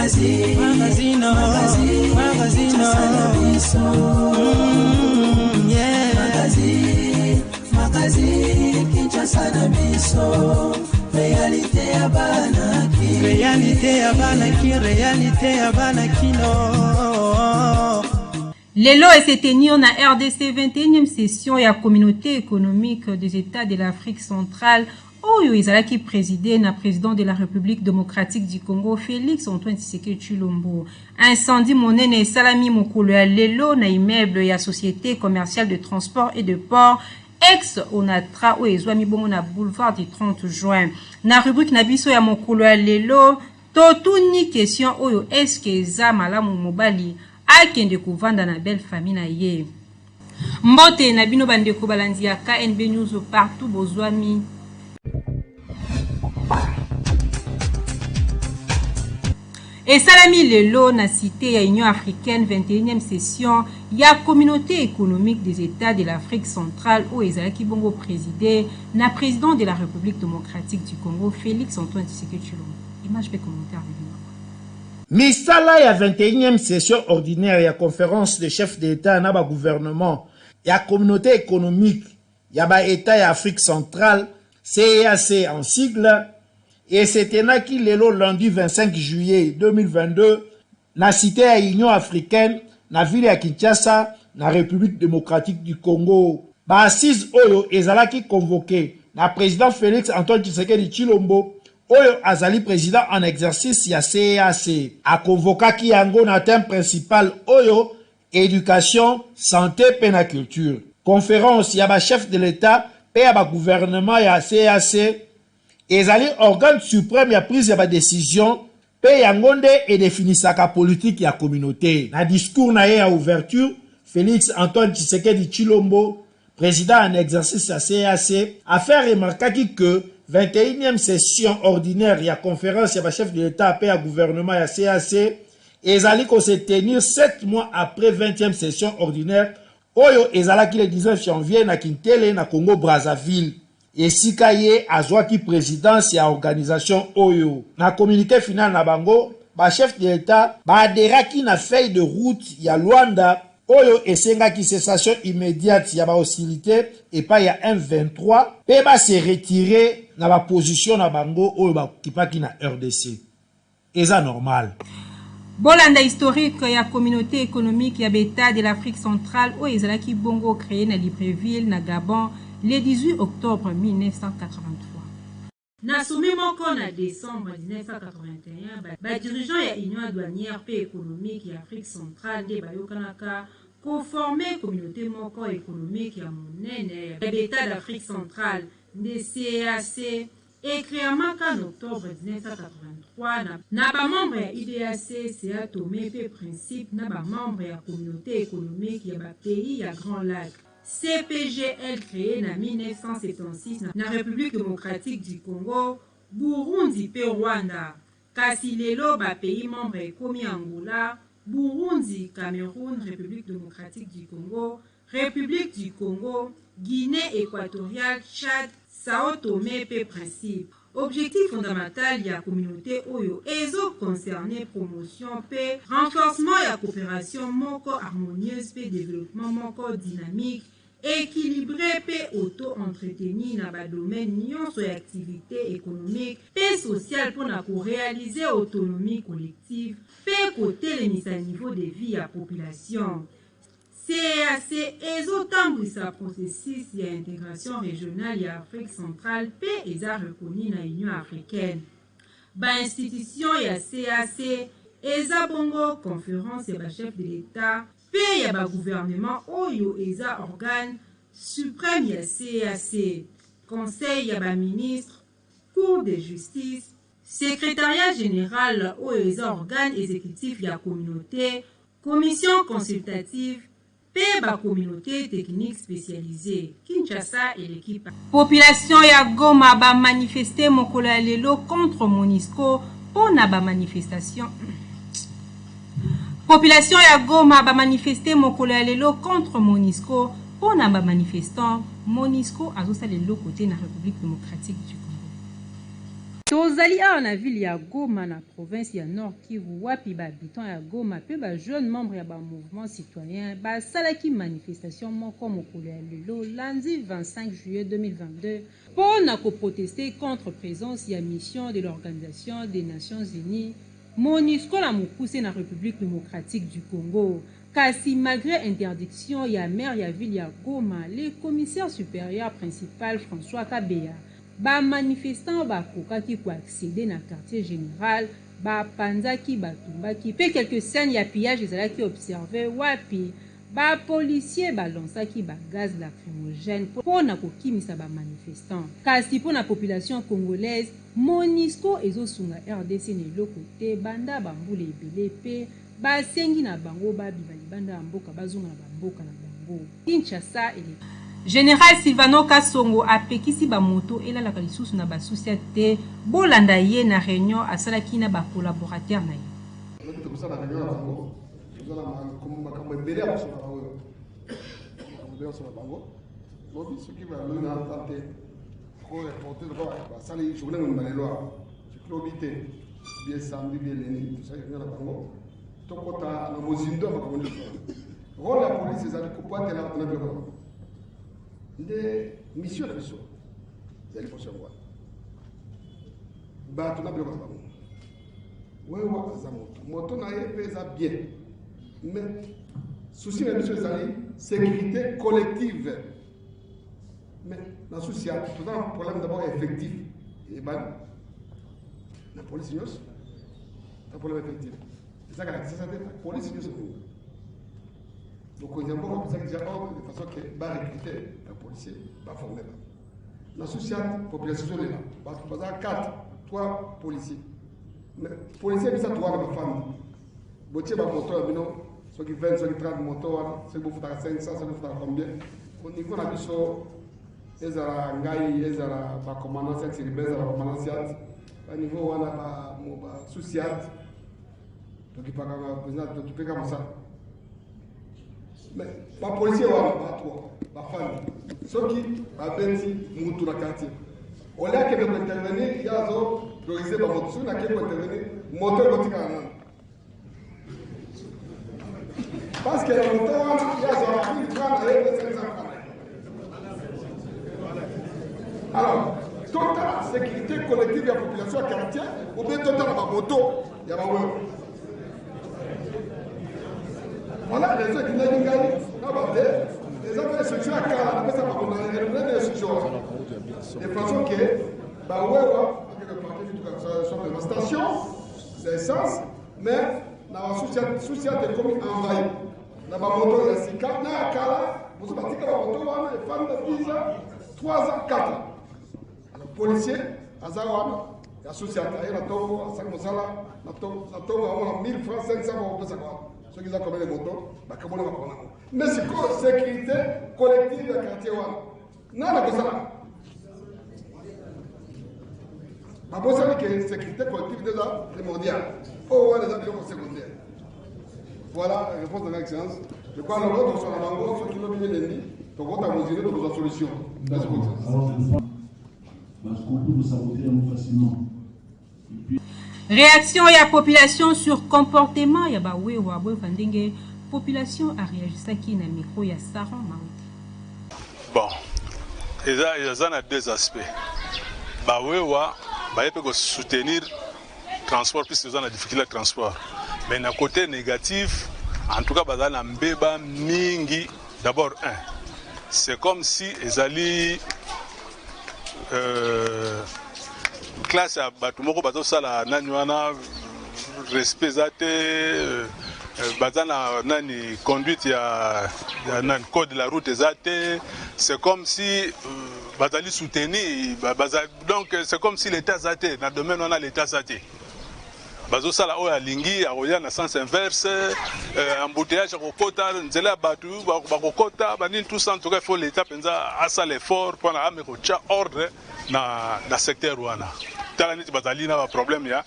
Magazine, magazine, magazine, yeah. Magazine, magazine, Kinshasa na biso. Réalité ya bana ki. Réalité ya bana ki, réalité ya bana kino. Lelo ese tenir na RDC 21e session ya Communauté économique des États de l'Afrique centrale oyo ezalaki présidé na président de la République démocratique du Congo Félix Antoine Tshisekedi Tshilombo. Incendie monene esalami mokolo ya lelo na immeuble ya Société commerciale de transport et de port ex Onatra oyo ezwami bongo na boulevard du 30 juin. Na rubrique na biso ya mokolo ya lelo totuni question oyo: est-ce que eza malamu mobali akende kovanda na belle famille na ye? Mbote na bino bandeko balandi ya KNB News partout bozwami. Esalami lelo na cité ya Union africaine 21e session ya Communauté économique des États de l'Afrique centrale oyo ezalaki bongo présidé na président de la République démocratique du Congo Félix Antoine Tshisekedi Tshilombo. Image mpe commentaire. Misala ya 21e session ordinaire ya conférence de chefs d'État na bagouvernement ya Communauté économique ya baétat ya Afrique centrale, CEEAC en sigle, esetenaki lelo lundi 25 juillet 2022 na cité ya Union africaine na ville ya Kinshasa, na République démocratique du Congo. Baassise oyo ezalaki convoqué na président Félix Antoine Tshisekedi Tshilombo, oyo azali président en exercice ya CEEAC. Akonvokaki yango na thème principal oyo: éducation, santé mpe na culture. Conférence ya bachef de l'État mpe ya bagouvernement ya CEEAC ezali organe suprême ya prise ya badécision, mpe yango nde edefinisaka politike ya communauté. Na discours na ye ya ouverture, Félix Antoine Tshisekedi Tshilombo, président en exercice ya CEEAC, afaire remarkaki que 21e session ordinaire ya conférence ya bachef de l'État mpe ya gouvernement ya CEEAC ezali kose tenir 7 mois après 20e session ordinaire oyo ezalaki le 19 janvier na Kintele, na Congo Brazzaville, esika ye azwaki présidence ya organisation oyo. Na communiqué final na bango, bachef de l'État baadheraki na feuille de route ya Luanda oyo esengaki cessation immédiate ya bahostilité epai ya M23 mpe base retirer na baposition na bango oyo bakipaki na RDC. Eza normal. Bolanda historique ya Communauté économique ya baétat de l'Afrique centrale oyo ezalaki bongo créé na Libreville, na Gabon, le 18 octobre 1983. Na sommet moko na décembre 1981, badirigeant ya Union douanière mpe économique ya Afrique centrale nde bayokanaka koforme communauté moko économique ya monene ya baétat d'Afrique centrale. Nde CEEAC ecréamaka na octobre 1983 na bamembre ya UDAC, Sao Tomé mpe Principe, na bamembre ya Communauté économique ya bapays ya Grands Lacs, CEPGL, créé na 1976 na République démocratique du Congo, Burundi mpe Rwanda. Kasi lelo bapays membre ekomi Angola, Burundi, Cameroun, République démocratique du Congo, République du Congo, Guinée équatoriale, Tchad, Sao Tomé mpe Principe. Objectif fondamental ya communauté oyo ezoconcerne promotion mpe renforcement ya coopération moko harmonieuse mpe développement moko dynamique, équilibré mpe auto-entretenu na badomaine nyonso ya activité économique mpe sociale, mpona koréaliser autonomie collective mpe kotelemisa niveau de vie ya population. CEEAC ezotambwisa processus ya intégration régionale ya Afrique centrale mpe eza reconnu na Union africaine. Bainstitution ya CEEAC eza bongo conférence ya bachef de l'État mpe ya bagouvernement, oyo eza organe suprême ya CEEAC, conseil ya baministre, cour de justice, secrétariat général oyo eza organe exécutif ya communauté, commission consultative mpe bacommunauté technique spécialisée. Kinshasa eleki. Population ya Goma bamanifeste mokolo ya lelo contre MONUSCO. Mpo na bamanifestation, population ya Goma bamanifeste mokolo ya lelo contre MONUSCO. Mpo na bamanifestant, MONUSCO azosala eloko te na République démocratique du Congo. Tozali awa na ville ya Goma na province ya Nord Kivu wapi ba habitants ya Goma pe ba jeunes membres ya ba mouvements citoyens basalaki manifestation moko mokolo ya lelo lundi 25 juillet 2022 po na ko protester contre presence ya mission de l'Organisation des Nations Unies, Monusco na mokuse na Republique democratique du Congo. Kasi malgre interdiction ya maire ya ville ya Goma, le commissaire superieur principal François Kabeya, ba manifestants bakokaki ko acceder na quartier general, bapanzaki, batumbaki mpe quelques scènes ya pillage ezalaki observer wapi ba policiers ba lancaki ba gaz lacrymogènes mpo na kokimisa ba manifestants. Kasi mpo na population congolaise, Monusco ezosunga rdc na eloko te banda ba mbula ebele mpe Basengi na bango babima libanda ya mboka bazonga na ba mboka na bango. Kinshasa, eleki. General Sylvano Kasongo apekisi ba moto elalaka lisusu na ba sous-ciat te, bolanda ye na reunion asalaki na ba collaborateurs na ye. Lobi tokosala reunion na bango, toza na makambo ebele ya kosolola na oyo makambo ebele ya kosolola bango lobi soki balobi na temps te koreporte lokola basali journée mobimba lelo awa soki lobi te bien samedi bien lundi tosali réunion na bango tokota na mozindo ya makambo nyonso wana. Role ya polise ezali kobatela bato na biloko na bango nde mission na biso ya liboso yango wana bato na biloko na bango wewa aza moto moto na ye mpe eza bien mais souci na biso ezali sécurité collective Mais na souci ya toza na problème d'abord effectif eyebani na polisi nyonso na problème effectif eza kaka kisasa te na polisi nyonso ndenge mokonzi ya mboka apesaki deja ordre de façon ke barecrute bapolicier baforme bango na souci ya population ezolela bato baza 4 3 policier mais policier misato wana bafandi Botie ba moto na bino soki 20 soki 30 moto wana soki bofutaka 500 soki bofutaka combien au niveau na biso ezala ngai ezala ba commandant siat siribe ezala commandant siat ba niveau wana ba ba sous siat tokipaka ba président tokipeka mosala mais ba policier wana ba trois bafandi soki babeti mutu na quartier olie akende kointervenir ye azo prioriser bamoto soki nake kointervenir moto ekotikala nano Parce que na moto wana ye azwaka 1000 francs na ye mpe 500 francs na ye. Alors, totala sécurité collective ya population ya quartier ou bien totala bamoto ya bawewa. Voilà raison etindaki ngai na bate eza mpe instruction ya kala napesa bango na renouveler na instruction wana de façon que bawewa bakeke parke mituka soit ba station ya essence mais na ba sous-ciat ekomi envahi na ba moto ya sika na ya kala mosusu batika ba moto wana efandi na 10 ans 3 ans 4 ans alors policier aza wana ya sous-ciat aye na ntongo asali mosala na ntongo amona 1000 francs 500 bakopesaka wana soki eza combien de moto bakabona bakona yango mais sikoyo sécurité collective ya quartier wana Nani akosala? Babosani ke sécurité collective nde eza primordial. Oyo wana eza biloko secondaire. Voilà réponse na ngai excellence. Je crois lelo tokosala bango soki lobi nde lendi tokota mozindo tokozwa solution. Merci beaucoup. Bakoki kosabote yango facilement. Réaction ya population sur comportement ya ba wewa boyoka ndenge population a reagisaki na micro ya Saron Mawete. Bon, eza eza na deux aspects. Ba wewa baye pe ko soutenir transport puisque eza na difficulté ya transport. Mais na côté négatif, en tout cas baza na mbeba mingi. D'abord un, c'est comme si ezali euh, classe ya bato moko bazosala nani wana respect eza te euh, euh, baza na nani conduite ya, ya nani code de la route eza te c'est comme si euh, bazali soutenu baza, donc c'est comme si l'état aza te na domaine wana l'état aza te bazosala oyo alingi akoya na sens inverse euh, embouteillage akokota nzela ya bato bakokota banini tout ça en tout cas il faut l'état mpenza asala effort mpona ame kotya ordre na, na secteur wana tala neti bazali na baproblème ya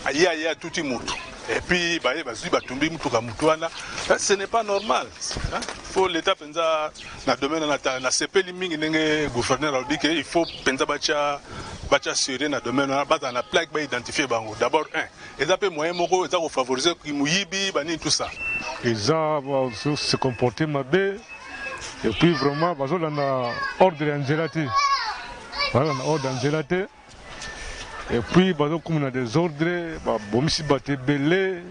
aye aye atuti motu et puis baye bazwi batumbi motuka motu wana ce n'est pas normal hein? faut l'état mpenza na domaine wana nasepeli mingi ndenge gouverneur alobi ke il faut mpenza batya Batya sérieux na domaine wana, bazala na plaque, baidentifie bango d'abord. Un eza mpe moyen moko eza kofavoriser moyibi banini, tout ça. Eza se comporter mabe et puis vraiment bazolanda ordre ya nzela te, bazolanda ordre ya nzela te et puis bazokoma na désordre, babomisi bato ebele,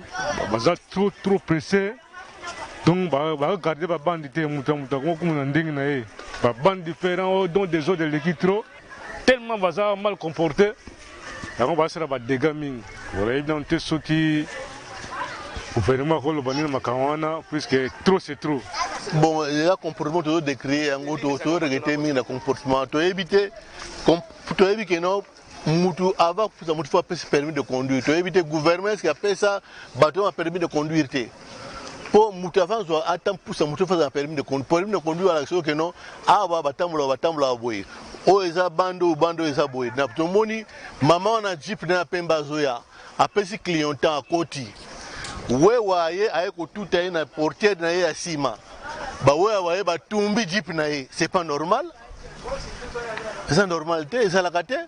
baza trop trop pressé. Donc bagarde babandi te, moto ya moto akokoma na ndenge na ye, babande différent oyo. Donc désordre eleki trop, tellement baza mal comporté, yango basala badégâts mingi. Oyebi nano te soki gouvernement akoloba nini makambo wana, puisque trop c'est trop. Bon, eza comportement tozodécrier yango, tozoregretter mingi na comportement. Toyebi te, toyebi ke no mutu avant kofuta mutu faut apesa permis de conduire. Toyebi te gouvernement eske apesa bato ba permis de conduire te, mpo mutu avant zwa ata mpusa mutu faut azala permis de conduire. Permis de conduire alakisa oke no awa batambolaka, batambolaka boye, oyo eza bande oyo, bande oyo eza boye. Na tomoni mama wana jeep na ya pembe azoya, apesi clientant, akoti, wewa ye aye kotuta ye na portière na ye ya nsima, bawewa baye batumbi jeep na ye. C'est pas normal, eza normal te, ezalaka te.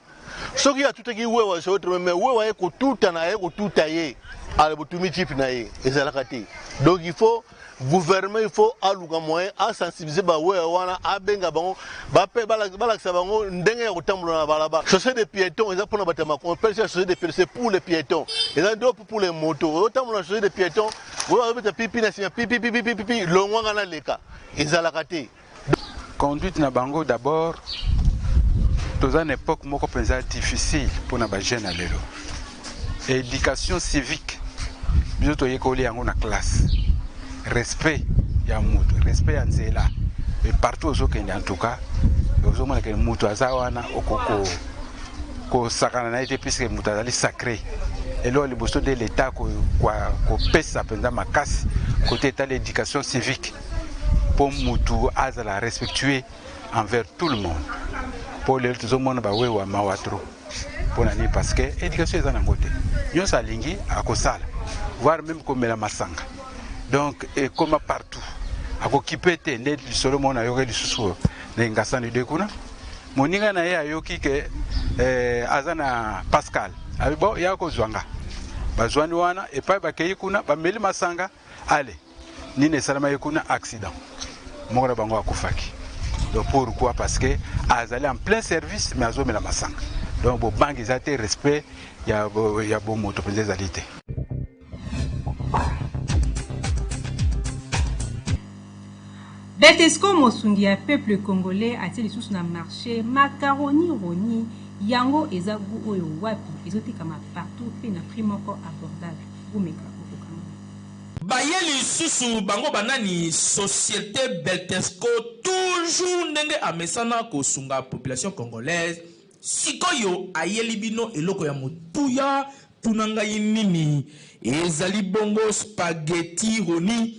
Soki atutaki wewa, c'est autre, mais wewa ye kotuta na ye, kotuta ye ala botumi jeep na ye, ezalaka te. Donc il faut gouvernement, il faut aluka moyen asensibiliser bawewa wana, abenga bango bape balakisa bango ndenge ya kotambola na balabala. Chaussée de piéton eza mpona bato ya makolo, ya chaussée de piéton, c'est pour les piétons, eza ndo pour les motos. Otambola na chaussée de piéton, oyo azobeta pipi na nsima, pipipipipipi, longwanga naleka, ezalaka te. Conduite na bango d'abord, toza na époque moko mpenza difficile mpona bajeune ya lelo. Éducation civique, biso toyekoli yango na classe, respect ya moto, respect ya nzela e partout ozokende. En tout cas ozomona ke moto aza wana, okoki kosakana na ye te, puisque moto azali sacré. Eloko liboso nde leta kopesa mpenza makasi kote etala éducation civique, mpo mutu azala respectueux envers tout le monde. Mpo lelo tozomona bawewa, mawa trop. Mpo na nini? Parce que éducation eza nango te, nyonso alingi akosala, voire même komela masanga. Donc ekoma partout, akokipe te. Nde lisolo moko nayoki lisusu na Ngasani de kuna, moninga na ye ayoki ke aza na Pascal abi bon ya kozwa nga, bazwani wana epai bakei kuna, bameli masanga. Ale nini esalamaki kuna? Accident, moko na bango akufaki. Donc pourquoi? Parce que azali en plein service mais azomela masanga. Donc bobangi eza te, respect ya bomoto mpenza ezali te. Betesco, mosungi ya peuple congolais, atie lisusu na marché macaroni roni. Yango eza goût oyo wapi ezotekama partout mpe na prix moko abordable. Bomeka, okokanga. Baye lisusu bango banani? Société Beltesco, toujours ndenge amesana kosunga population congolaise. Sikoyo ayeli bino eloko ya motuya. Tuna ngai nini ezali bongo? Spaghetti roni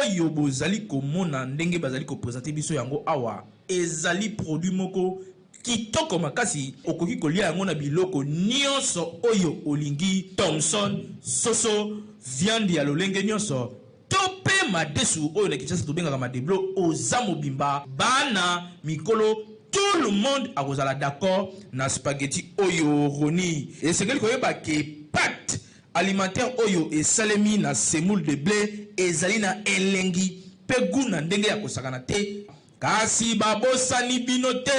oyo bozali komona ndenge bazali koprésenter biso yango awa, ezali produit moko kitoko makasi. Okoki kolia yango na biloko nyonso oyo olingi: thomson, soso, viande ya lolenge nyonso, to mpe madesu oyo na Kinshasa tobengaka madeblo. Oza mobimba, bana, mikolo, tout le monde akozala d'accord na spaghetti oyo roni. Esengeli koyeba ke pâte alimentaire oyo esalemi na semoule de blé ezali na elengi mpe goût na ndenge ya kosakana te. Kasi babosani bino te,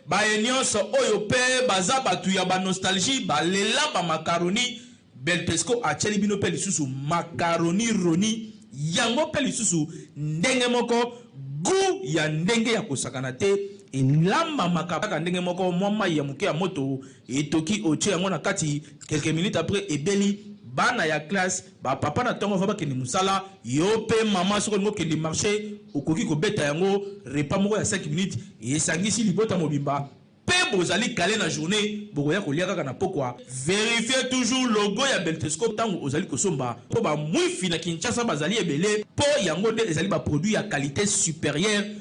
baye nyonso oyo mpe baza bato ya banostalgie, balela bamakaroni. Beltesco atieli bino mpe lisusu makaroni roni. Yango mpe lisusu ndenge moko, goût ya ndenge ya kosakana te. Elambamaka kaka ndenge moko, mwa mai ya moke ya moto etoki, otie yango na kati, quelques minutes après ebeli. Bana ya classe, bapapa na ntongo va bakende mosala, yo mpe mama soki olingi okende marché, okoki kobeta yango repas moko ya 5 minutes, esangisi libota mobimba mpe bozali kale na journée, bokoya kolia kaka na pokwa. Vérifie toujours logo ya Beltesco ntango ozali kosomba, mpo bamwifi na Kinshasa bazali ebele, mpo yango nde ezali baproduit ya qualité supérieure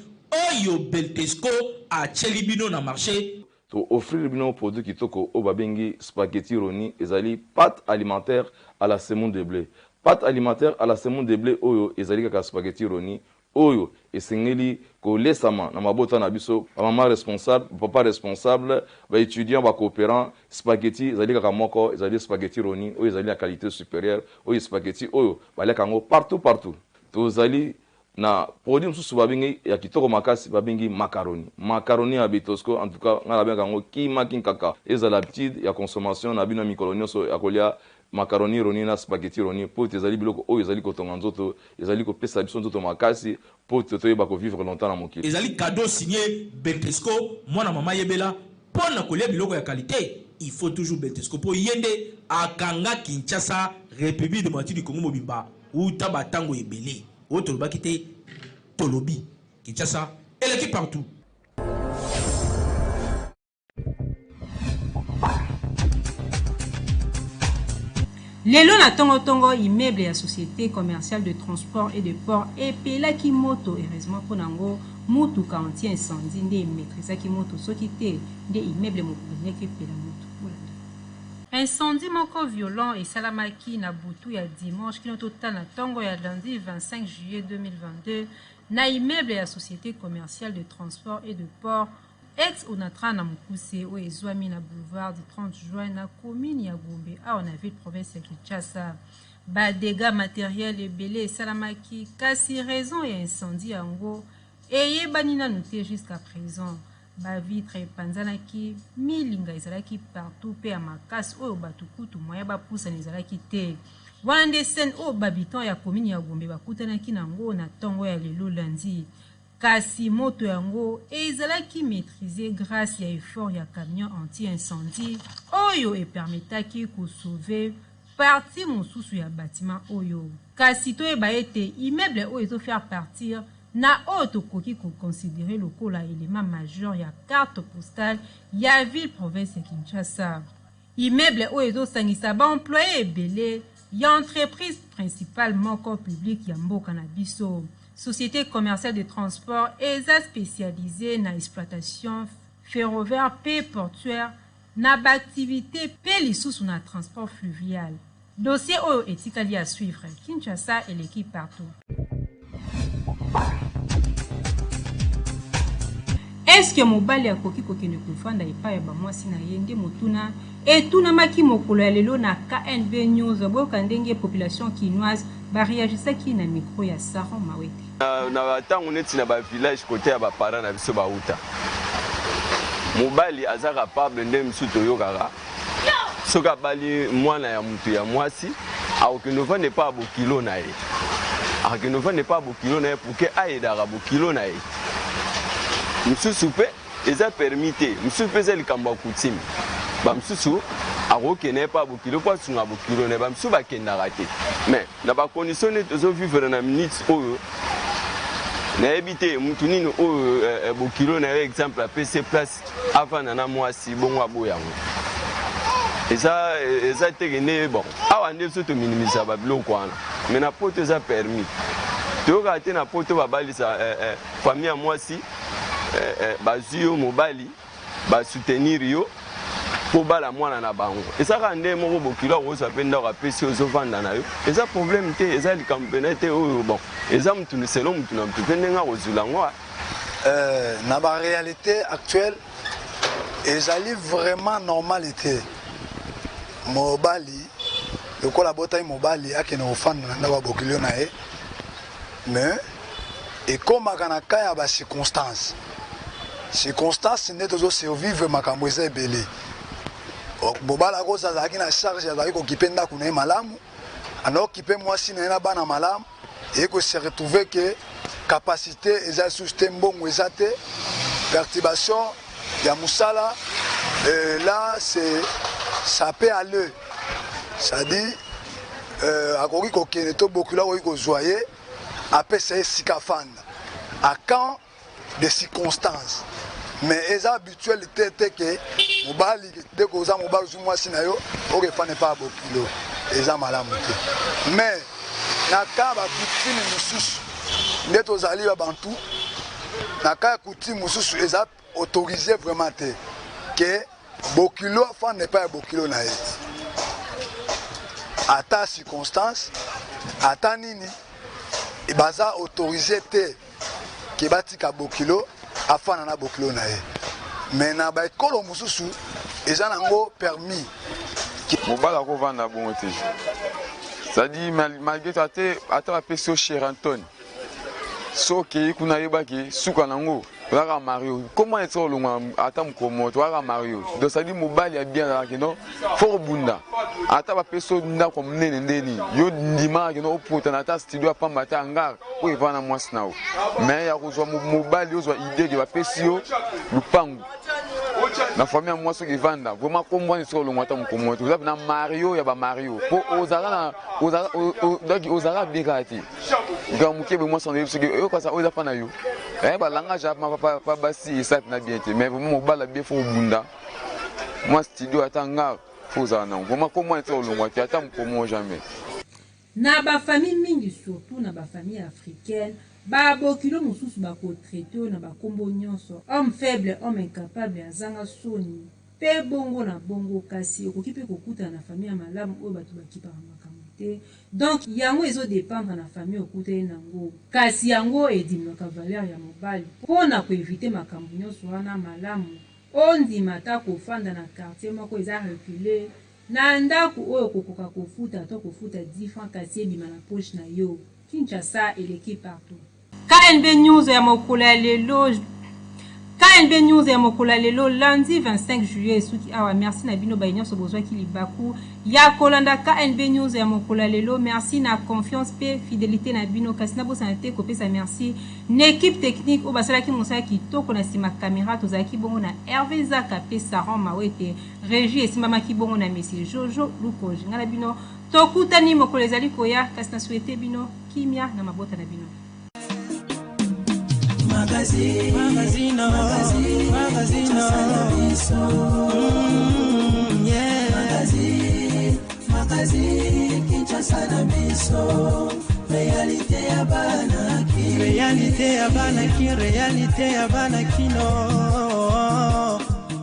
oyo Beltesco atieli bino na marché. Tooffrir bino produit kitoko oyo babengi spaghetti roni. Ezali pâte alimentaire à la semoule de blé. Pâte alimentaire à la semoule de blé oyo ezali kaka spaghetti roni. oyo esengeli kolesama na mabota na biso, ba mama responsable, ba papa responsable, ba etudiants, ba cooperants. Spaghetti ezali kaka moko, ezali spaghetti Roni oyo ezali na qualite superieure, oyo spaghetti oyo baliaka yango partout partout. Tozali na produit mosusu babengi ya kitoko makasi, babengi macaroni. Macaroni ya Betosco, en tout cas ngai nabengaka yango kima kinkaka. Ezala habitude ya consommation na bino ya mikolo nyonso ya kolia macaroni Roni na spaghetti Roni mpo ete ezali biloko oyo ezali kotonga nzoto, ezali kopesa biso nzoto makasi mpo ete toyeba ko vivre longtemps na mokili. Ezali cadeau signe Beltesco mwana mama yebela pona kolia biloko ya qualite il faut toujours Beltesco po ye nde akanga Kinshasa Republique democratique du Congo mobimba wuta ba tango ebele oyo tolobaki te tolobi Kinshasa eleki partout. Lelo na tongo-tongo, immeuble ya societe commerciale de transport et de port epelaki moto. Heureusement mpo na yango, motuka anti-incendie nde e maitrisaki moto, soki te nde immeuble mobimba elingaki epela moto. Bolanda. Incendie moko violent esalamaki na butu ya dimanche kino totala na tongo ya lundi 25 juillet 2022 na immeuble ya societe commerciale de transport et de port Ex Onatra na mokuse, oyo ezwami na boulevard du 30 juin na commune ya Gombe awa na ville province ya Kinshasa. Ba degats materiels ebele esalamaki kasi raison ya incendie yango eyebani nanu te jusqu'à present. Ba vitres epanzanaki, milinga ezalaki partout pe ya makasi oyo batu kutu moyen bapusana ezalaki te. Wana nde scène oyo ba habitants ya commune ya Gombe bakutanaki nango na tongo ya lelo lundi. Kasi moto yango ezalaki maitriser grace ya effort ya camion anti-incendie oyo e permettaki ko sauver partie mosusu ya batiment oyo. Kasi toyeba ete immeuble oyo ezo faire partir na oyo tokoki ko considerer lokola element majeur ya carte postale ya ville-province ya Kinshasa. Immeuble oyo ezo sangisa ba employes ebele ya entreprise principale moko publique ya mboka na biso. Societe commerciale de transport eza specialisee na exploitation ferrovaire pe portuaire na ba activites pe lisusu na transport fluvial. Dossier oyo etikali à suivre. Kinshasa eleki partout. Est-ce que mobali akoki kokende kovanda epai ya ba mwasi na ye? Nde motuna etunamaki mokolo ya lelo na KNB News. Boyoka ndenge population kinoise ba reagisaki na micro ya Saron Mawete. Na ba tango neti na ba village cote ya ba parents na biso bawuta, mobali aza capable nde mosusu toyokaka soki abali mwana ya mutu ya mwasi akokende ovanda epai ya bokilo na ye, akokende ovanda epai ya bokilo na ye pour que ayedaka bokilo na ye. Mosusu mpe eza permis te, mosusu mpe eza likambo ya coutume. Bamosusu akokende epai ya bokilo mpo asunga bokilo na ye, bamosusu bakendaka te. Mais na ba condition nde tozo vivre na minute oyo, nayebi te mutu nini oyo eh, eh, bokilo na ye exemple apesi place avanda na mwasi bongo aboya yango. Eza eza te nde bon awa nde biso tominimisa babiloko wana, mais na poto eza permis. Toyokaka te na poto babalisa eh, eh, famille ya mwasi eh, eh, bazwi yo mobali ba soutenir yo mpo bala mwana na bango. Eza kaka nde moko bokilo akozwa mpe ndako apesi yo ozovanda na yo, eza problème te, eza likambo mpena te oyo bon eza mutu selon mutu na mutu mpe ndenge akozwila yango. Euh, na ba réalité actuelle ezali vraiment normal te mobali lokola abotaki mobali akende kofanda na ndako ya bokilio na ye, mais ekomaka na cas ya ba circonstances. Circonstances nde tozo survivre, makambo eza ebele. Mobali akoza azalaki na charge, azalaki kokipe ndako na ye malamu, anaokipe mwasi na ye na bana malamu, eye ko se retrouver que capacité eza lisusu te, mbongo eza te, perturbation ya mosala, là c'est ça peut aller, c'est-à-dire euh, akoki kokende to bokilo akoki kozwa ye apesa ye esika afanda à quand de circonstances, mais eza habituel te te ke mobali dès que oza mobali ozwi mwasi na yo okefanda epai ya bokilo, eza malamu te. Mais na ka ba coutume mosusu nde tozali ba bantu, na ka ya coutume mosusu eza autorisé vraiment te ke bokilo afanda epai ya bokilo na ye, ata circonstance ata nini. Baza autorise te ke batika bokilo afanda na bokilo na ye, mais na baekolo mosusu eza nango permis. Mobali akovanda bongo te, c'est-à-dire malgré tout, ate ata bapesi yo Sheraton, so okei kuna, yebaki suka nango ozalaka mario. Comment eti olongwa ata mokolo moto ozalaka mario? Donc c'est-à-dire mobali ya bien azalaka keno fo kobunda. Ata bapesi yo ndako ya monene ndeni, yo ndimaka keno opotana ata studio ya pamba, ata hangar oyo evanda na mwasi na yo. Mais ya kozwa mobali, ozwa idée ke bapesi yo lupangu na famille ya mwasi, oki evanda vraiment, kombo wana esika olongwa ata mokolo moko te, oza na mario ya bamario, mpo ozalaka na donc ozalaka bien kaka te. Likambo moke boye, mwasi wana soki oyokasa oyo eza mpa na yo, balangage pa basi esala mpena bien te. Mais vraiment mobala bien fo kobunda. Mwa studio ata hangar fo ozala nango. Vraiment kombo wana esika olongwa te ata mokolo moko, jamais. Na bafamille mingi, surtout na bafamille africaine, babokilo mosusu bakotraiter oyo na bakombo nyonso: homme faible, homme incapable, azanga soni, mpe bongo na bongo. Kasi okoki mpe kokutana na famille ya malamu oyo bato bakipaka makambo te. Donc yango ezodépendre na famille okutani nango, kasi yango edimaka valeur ya mobali. Mpo na koéviter makambo nyonso wana, malamu ondima ata kofanda na quartier moko eza reculé, na ndako oyo kokoka kofuta to kofuta 10 francs, kasi ebima na poche na yo. Kinshasa eleki partout. KNB News ya mokolo ya lelo, KNB News ya mokolo ya lelo lundi 25 juillet esuki awa. Merci na bino baye nyonso bozwaki libaku ya kolanda KNB News ya mokolo ya lelo. Merci na confiance mpe fidélité na bino. Kasi nabosana te kopesa merci na équipe technique oyo basalaki mosala kitoko. Na nsima caméra tozalaki bongo na Hervé Zaka mpe Saron Mawete. Régie esimbamaki bongo na Monsieur Jojo Lukoji. Ngai na bino tokutani mokolo ezali koya, kasi na souhaite bino kimia na mabota na bino. Magazine, magazine, magazine, magazine, yeah. Magazine, magazine, Kinshasa na biso, réalité ya bana Kin, réalité ya bana Kin, réalité ya bana Kino.